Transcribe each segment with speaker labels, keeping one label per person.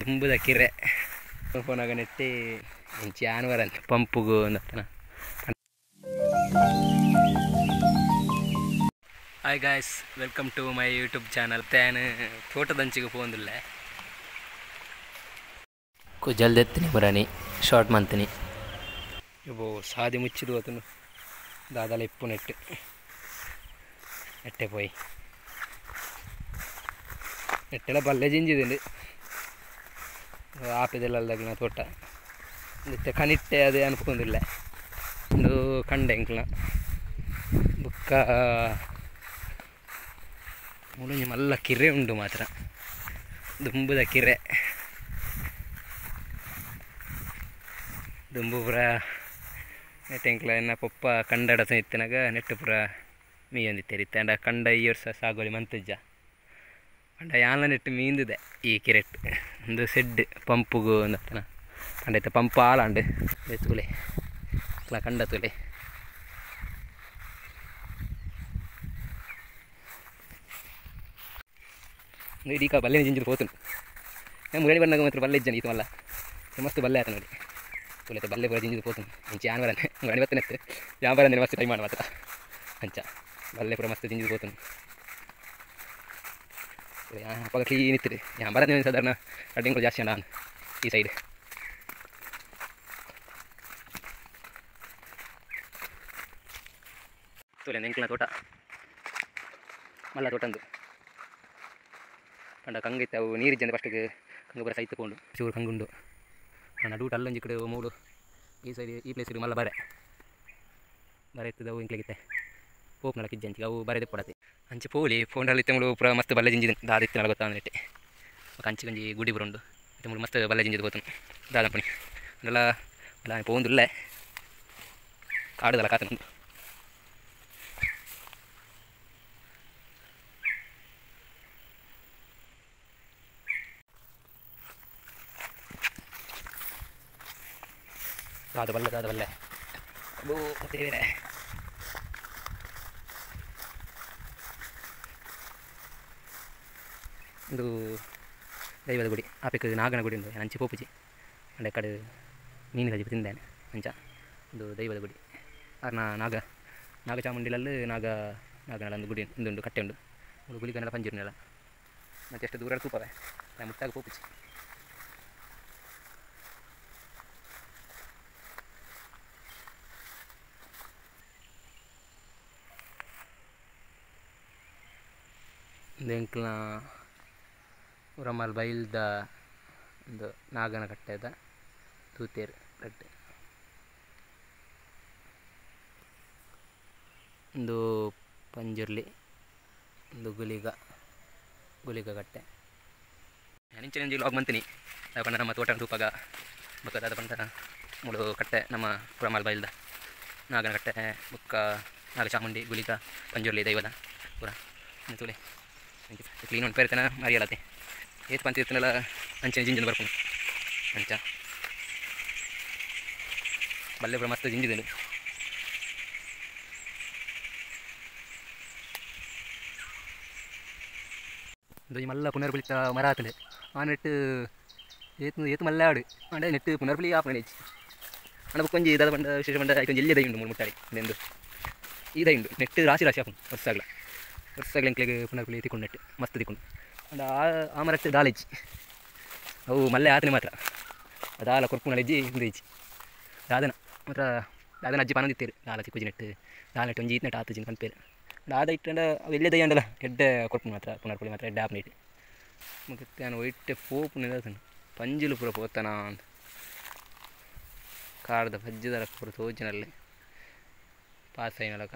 Speaker 1: ತುಂಬುದ ಕಿರೆ ಪೋನಾಗ ನೆಟ್ಟಿ ಜಾನುವಾರ ಪಂಪುಗು ಅಂದತ್ತನ. Hi guys, welcome to my YouTube channel. ತಾನು ತೋಟದಂಚಿಗೆ ಪೋಂದಿಲ್ಲ
Speaker 2: ಕುಜಲ್ದೆತ್ತಿನಿ ಮುರಾನಿ short ಮಂತಿನಿ
Speaker 1: ಇವು ಸಾದಿ ಮುಚ್ಚಿದು ಅದನ್ನು ದಾದಾಲ ಇಪ್ಪು ನೆಟ್ಟು ನೆಟ್ಟೆ ಪೋಯಿ ನೆಟ್ಟೆಲ್ಲ ಬಲ್ಲೆ ಜಿಂಜಿದಿಂಡು ಆಪೆದೆಲ್ಲ ಅಲ್ದಾಗಿನ ತೋಟ ಇತ್ತೆ ಕನಿಟ್ಟೆ ಅದೇ ಅನ್ಕೊಂಡಿಲ್ಲ ಒಂದು ಕಂಡೆ ಎಂಕ್ಲ ಬುಕ್ಕ ಮುಳುಂಜಿ ಮಲ್ಲ ಕಿರೆ ಉಂಡು ಮಾತ್ರ ದುಂಬುದ ಕಿರೆ ದುಂಬು ಪೂರ ನೆಟ್ಟೆಂಕ್ಲ ಎನ್ನ ಪೊಪ್ಪ ಕಂಡಡ ಇತ್ತನಾಗ ನೆಟ್ಟು ಪೂರ ಮೀಯೊಂದಿತ್ತೇರಿ ಇತ್ತೆ ಕಂಡ ಈ ವರ್ಷ ಸಾಗೋಲಿ ಮಂತಜ್ಜ ಪಂಡ ಯಾನ್ಲ ನೆಟ್ಟು ಮೀಂದಿದೆ ಈ ಕಿರೆಟ್ ಒಂದು ಸೆಡ್ ಪಂಪುಗು ಅಂದತ್ತನ ಪಂಡ ಇತ್ತೆ ಪಂಪ್ ಆಲಾಂಡು ತೂಲೆ ಕಂಡ ತೂಲೆ ಇಡೀಕ ಬಲ್ಲೆ ಜಿಂಜಿದು ಪೋತುಂಡು ಮುರಳಿ ಬಣ್ಣಗ ಮಾತ್ರ ಬಲ್ಲೆ ಇಜ್ಜನ ಈತ ಮಲ್ಲ ಮಸ್ತ್ ಬಲ್ಲೆ ಆತ ನೋಡಿ ತುಲೈತೆ ಬಲ್ಲೆ ಪೂರ ಜಿಂಜಿದು ಪೋತುಂಡು ಅಂಚೆ ಯಾನ್ವರನೆ ಮುರಣಿ ಬತ್ತನೆತ್ತು ಯಾನ್ವರನೆ ಮಸ್ತ್ ಟೈಮ್ ಮಾಡ ಮಾತ್ರ ಅಂಚ ಬಲ್ಲೆ ಪೂರ ಮಸ್ತ್ ಜಿಂಜಿದು ಪೋತುಂಡು ಅಪ್ಪ ಕ್ಲೀನ್ ಇತ್ತು ಯಾನ್ ಬರನೆ ಸಾಧಾರಣ ಅಡ್ಡಿಂಗಳು ಜಾಸ್ತಿ ನಾನು ಈ ಸೈಡ್ ತುಲೆ ಎಂಕ್ಲ ತೋಟ ಮಲ್ಲ ತೋಟಂದು ಪಂಡ ಕಂಗಿತ್ತು ಅವು ನೀರಿಜ್ಜಂದೆ ಫಸ್ಟಿಗೆ ಕಂಗು ಬರ ಸೈತ್ ಪೋಂಡು ಚೂರು ಕಂಗುಂಡು ನಡುಟ ಅಲ್ಲೊಂಜಿ ಕಡೆ ಮೂಡು ಈ ಸೈಡ್ ಈ ಪ್ಲೇಸಿಗೆ ಮಲ್ಲ ಬರೆ ಬರೆ ಇತ್ತದ ಅವು ಇಂಕ್ಲಿಗಿತ್ತೆ ಪೋಪ್ ನಡಕಿಜ್ಜೆ ಅಂಚಿಗೆ ಅವು ಬರೆದೆ ಪಡತೆ ಅಂಚೆ ಪೋಲಿ ಫೋನಲ್ಲಿ ಇತ್ತೆ ಪೂರ ಮಸ್ತ್ ಬಲ್ಲೆ ಜಿಂಜಿದ ದಾದ ಇತ್ತು ನಡ ಗೊತ್ತಾಗ ನೆಟ್ಟೆ ಅಂಚೆ ಗಂಜಿ ಗುಡಿ ಬರುಂಡು ಇತ್ತೆ ಮೂಡು ಮಸ್ತ್ ಬಲ್ಲೆ ಜಿಂಜಿದ ಗೋತನು ದಾದಂಪಣಿ ಅಂದಲ್ಲ ಅಲ್ಲ ಪೋಂದುಲ್ಲೆ ಕಾಡುದಲ್ಲ ಕಾತನ ದಾದ ಬಲ್ಲೆ ದಾದ ಬಲ್ಲೆ ಅಬ್ಬೋ ದೇವರೇ ಒಂದು ದೈವದ ಗುಡಿ ಆಪೆಕ್ ನಾಗನ ಗುಡಿ ಉಂಡು ಅಂಚೆ ಪೋಪುಜಿ ಅಂಡೆ ಕಡೆ ಮೀನು ಕಜಿಪು ತಿಂದೇನೆ ಅಂಚ ಒಂದು ದೈವದ ಗುಡಿ ಆರ್ನ ನಾಗ ನಾಗ ಚಾಮುಂಡಿಲಲ್ಲಿ ನಾಗ ನಾಗನಲ ಒಂದು ಗುಡಿ ಉಂದುಂಡು ಕಟ್ಟೆ ಉಂಡು ಒಂದು ಗುಳಿಗನೆಲ್ಲ ಪಂಜಿರ್ನೆಲ್ಲ ಮತ್ತು ಎಷ್ಟು ದೂರ ತೂಪವೆ ಮುಟ್ಟಾಗ ಪೋಪುಜಿ ಎಂಕ್ಲ ಉರಮಲ್ ಬೈಲ್ದ ಒಂದು ನಾಗನ ಕಟ್ಟೆದ ತೂತೇರು ಕಟ್ಟೆ ಒಂದು ಪಂಜುರ್ಲಿ ಒಂದು ಗುಲಿಗ ಗುಲಿಗ ಕಟ್ಟೆ ಇಂಚಿನ ಲಾಗ್ ಮಂತೀನಿ ಪಂಡ ನಮ್ಮ ತೋಟ ತೂಪಾಗ ಬೊಕ್ಕ ಪಂಡ ಮೂಡು ಕಟ್ಟೆ ನಮ್ಮ ಪುರಮಲ್ ಬೈಲ್ದ ನಾಗನ ಕಟ್ಟೆ ಬೊಕ್ಕ ನಾಗ ಚಾಮುಂಡಿ ಗುಲಿಗ ಪಂಜುರ್ಲಿ ದೈವದ ಪೂರ ತೂಲೆ ಕ್ಲೀನ್ ಉಂಟು ಪೇರ್ತನ ಮರಿಯಲತೆ ಏತ್ ಪಂತ ಇರ್ತನಲ್ಲ ಅಂಚೆ ಜಿಂಜನ ಬರ್ಪುಂಡು ಅಂಚ ಬಲ್ಲೆ ಪೂರ ಮಸ್ತ್ ಜಿಂಜಿದೆನು ಈ ಮಲ್ಲ ಪುನರ್ಬಲಿತ ಮರ ಆತಂಡೆ ಆ ನೆಟ್ಟು ಏತು ಏತು ಮಲ್ಲ ಆಡು ಅಂಡೆ ನೆಟ್ಟು ಪುನರ್ಬಲಿ ಆಪಣೆ ಹೆಚ್ಚು ಅಂಡ ಬೊಕ್ಕೊಂಜಿ ದಾದ ಪಂಡ ವಿಶೇಷ ಪಂಡ ಐಕೊಂಜಿ ಎಲ್ಲಿ ದೈ ಉಂಡು ಮೂರು ಮುಟ್ಟಾಡಿ ಎಂದು ಈ ದೈ ಉಂಡು ನೆಟ್ಟು ರಾಶಿ ರಾಶಿ ಆಪುಂಡು ವರ್ಷಾಗ್ಲ ವರ್ಷಾಗ್ಲ ಎಂಕ್ಲೆಗ್ ಪುನರ್ಬಲಿ ತಿಕ್ಕೊಂಡು ನೆಟ್ಟು ಮಸ್ತ್ ತಿಕ್ಕೊಂಡು ಅಂಡ ಆ ಮರಟ್ಟು ದಾಲೆಜ್ಜಿ ಅವು ಮಲ್ಲೆ ಆತನೆ ಮಾತ್ರ ದಾಲ ಕೊರ್ಪುನಲೆಜ್ಜಿ ಇಂದು ಇಜ್ಜಿ ದಾದನ ಮಾತ್ರ ದಾದನ ಅಜ್ಜಿ ಪನೊಂದಿತ್ತೇರು ದಾಲ ತಿಕ್ಕುಜಿ ನೆಟ್ಟು ದಾಲ ನೆಟ್ಟು ಒಂಜಿ ಈತ್ ನೆಟ್ಟು ಆತುಜಿ ಪನ್ಪೇರು ದಾದ ಇಟ್ಟಂಡ ಅವು ಎಲ್ಲೇ ದೈ ಅಂಡಲ ಎಡ್ಡೆ ಕೊರ್ಪುನು ಮಾತ್ರ ಪುನರ್ಪುಳಿ ಮಾತ್ರ ಎಡ್ಡೆ ಆಪುನ ಇಟ್ಟು ಮತ್ತೆ ನಾನು ಒಯ್ಟೆ ಪೋಪುನ ಪಂಜಿಲು ಪೂರ ಪೋತನ ಕಾಡ್ದ ಪಜ್ಜಿದಲ ಪೂರ ತೋಜಿನಲ್ಲಿ ಪಾಸ್ అయినಲಕ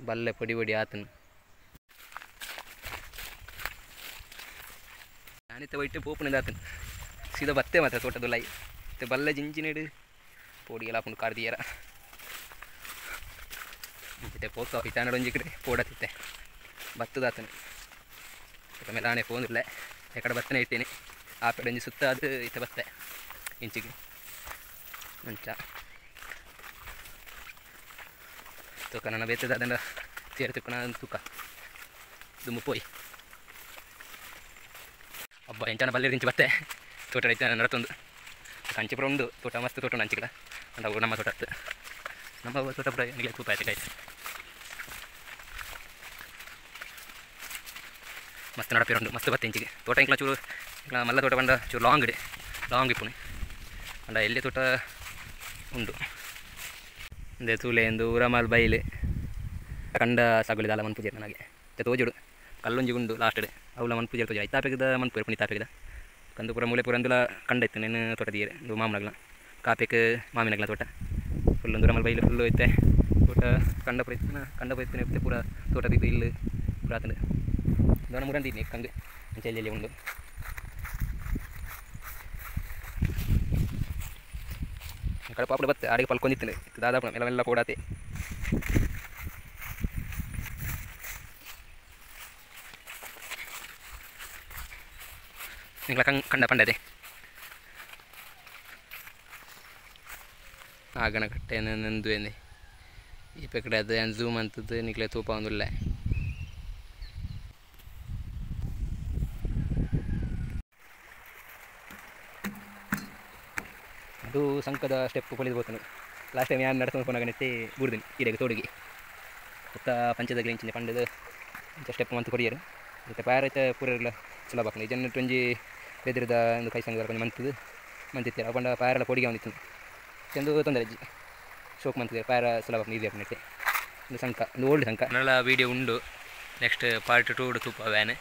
Speaker 1: ಬಲ್ಲೆ ಪೊಡಿ ಪೊಡಿ ಆತನು ನಾನಿತ್ತೆ ಒಯ್ಟೆ ಪೋಪುನ ಆತನು ಸೀದಾ ಬತ್ತೆ ಮಾತ್ರ ತೋಟದುಲೈ ಇತ್ತೆ ಬಲ್ಲೆ ಜಿಂಜಿನೇಡು ಪೋಡಿಗೆಲ್ಲ ಆಪುಂಡು ಕಾರ್ದಿಯರ ಇತ್ತೆ ಪೋಕ ಇತ್ತಾನಡೊಂಜಿ ಕಡೆ ಪೋಡತಿತ್ತೆ ಬತ್ತದಾತನು ಆಮೇಲೆ ಆಣೆ ಪೋಂದಿಲ್ಲ ಎಕಡೆ ಬತ್ತನೆ ಇಟ್ಟೇನೆ ಆ ಪೆಡೊಂಜಿ ಸುತ್ತ ಅದು ಇತ್ತೆ ಬತ್ತೆ ಇಂಚಿಗೆ ಅಂಚ ತೂಕ ನನ್ನ ಬೇತದ ಅದನ್ನು ತೇರು ತುಕ್ಕನ ತೂಕ ದುಮ್ಮು ಪೋಯಿ ಅಬ್ಬ ಎಂಚನ ಬಲ್ಲೆ ಇಂಚು ಬತ್ತೆ ತೋಟ ಐತೆ ನಡತೊಂದು ಕಂಚಿಪುರ ಉಂಡು ತೋಟ ಮಸ್ತ್ ತೋಟ ಉಂಡು ಅಂಚಿಕಡ ಅಂಡ ನಮ್ಮ ತೋಟ ಅತ್ತು ನಮ್ಮ ತೋಟ ಪೂರ ನಿಗಲೆ ತೂಪ ಆಯ್ತು ಗಾಯ್ಸ್. ಮಸ್ತ್ ನಡಪೇರು ಉಂಡು ಮಸ್ತ್ ಬತ್ತೆ ಇಂಚಿಗೆ ತೋಟ ಇಂಕ್ಲ ಚೂರು ಇಂಕ್ಲ ಮಲ್ಲ ತೋಟ ಬಂಡ ಚೂರು ಲಾಂಗ್ ಇಡೆ ಲಾಂಗ್ ಇಪ್ಪುನಿ ಅಂಡ ಎಲ್ಲಿ ತೋಟ ಉಂಡು ಇಂದೆ ತೂಲೆ ಎಂದು ಊರಮಾಲ್ ಬೈಲು ಕಂಡ ಸಾಗುಲಿ ದಾಲ ಮನ್ಪುಜೇರು ನನಗೆ ತೋಜುಡು ಕಲ್ಲೊಂಜಿ ಉಂಡು ಲಾಸ್ಟ್ ಡೆ ಅವಲ ಮನ್ಪುಜೇರು ತೋಜು ಐತಾಪೆಗದ ಮನ್ಪುರು ಪುನಿ ತಾಪೆಗದ ಕಂದು ಪೂರ ಮೂಲೆ ಪೂರ ಅಂದುಲ ಕಂಡ ಇತ್ತು ನೆನ್ನು ತೋಟ ತೀರೆ ಒಂದು ಮಾಮನಗ್ಲ ಕಾಪೆಕ್ ಮಾಮಿನಗ್ಲ ತೋಟ ಫುಲ್ ಒಂದು ಊರಮಾಲ್ ಬೈಲು ಫುಲ್ಲು ಐತೆ ತೋಟ ಕಂಡ ಪೂರ ಇತ್ತು ಕಂಡ ಪೂರ ಇತ್ತು ಪೂರ ತೋಟ ಇತ್ತು ಇಲ್ಲಿ ಪೂರ ಆತಂದು ದೋಣ ಮುರಂದಿನಿ ಕಂಗು ಅಂಚೆಲ್ಲಿ ಉಂಡು ಕಡೆ ಪಾಪಡ ಬತ್ತೆ ಆಡಿಗೆ ಪಲ್ಕೊಂಡಿತ್ತು ದಾದಾಪಣ ಮೆಲ್ಲ ಮೆಲ್ಲ ಪೋಡಾತೆ ನಿಂಗಳ ಕಂಡ ಪಂಡದೆ
Speaker 2: ಆಗಣ ಕಟ್ಟೆ ನಂದು ಎಂದೆ ಈ ಪೆಕಡೆ ಅದು ಝೂಮ್ ಅಂತದ್ದು ನಿಕ್ಲೆ ತೂಪ ಒಂದುಲ್ಲ.
Speaker 1: ಅದು ಸಂಕದ ಸ್ಟೆಪ್ ಪೊಲಿದು ಹೋಗ್ತಾನೆ ಲಾಸ್ಟ್ ಟೈಮ್ ಯಾರು ನಡ್ಕೊಂಡು ಪೋನಾಗ ನೆಟ್ಟಿ ಬೂರ್ದಿನಿ ಈಡೆಗೆ ತೋಡಿಗೆ ಕೊತ್ತ ಪಂಚದ ಗ್ರಿಂಚಿನ ಪಂಡದ ಇಂಚ ಸ್ಟೆಪ್ ಮಂತು ಕೊರಿಯರು ಮತ್ತು ಪಾರೈತ ಪೂರೆಲ್ಲ ಸುಲಭ ಆಗ್ತದೆ ಜನ ಒಂಜಿ ಬೆದ್ರದ ಒಂದು ಕೈ ಸಂಘದ ಕೊಂಚ ಮಂತದ್ದು ಮಂತಿತ್ತಾರೆ ಪಂಡ ಪಾರೆಲ್ಲ ಕೊಡಿಗೆ ಒಂದಿತ್ತು ಚೆಂದು ತೊಂದರೆ ಅಜ್ಜಿ ಶೋಕ್ ಮಂತಿದೆ ಪಾರ ಸುಲಭ ಆಗ್ತದೆ ಈಸಿ ಆಗ್ತದೆ ಒಂದು ಸಂಕ ಒಂದು ಓಲ್ಡ್ ಸಂಕ
Speaker 2: ನಲ್ಲ ವೀಡಿಯೋ ಉಂಡು ನೆಕ್ಸ್ಟ್ ಪಾರ್ಟ್ 2 ತೂಪ ವ್ಯಾನ್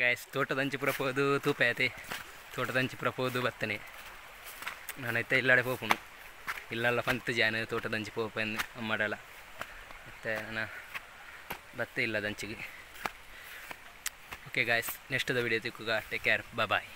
Speaker 2: ಗಾಯ್ಸ್. ತೋಟದಂಚಿಪುರ ಪೋದು ತೂಪ ಐತೆ ತೋಟದಂಚಿಪುರ ಪೋದು ಬತ್ತನೆ ನಾನೈತೆ ಇಲ್ಲಾಡೆ ಪೋಪುನು ಇಲ್ಲೆಲ್ಲ ಪಂತು ಜಾನ ತೋಟದಂಚಿ ಪೋಪೆಂದು ಅಮ್ಮಡಲ್ಲ ಮತ್ತು ನಾನು ಬತ್ತೆ ಇಲ್ಲ ದಂಚಿಗೆ. Okay guys, next the video ತಿಕ್ಕುಗ. Take care, bye.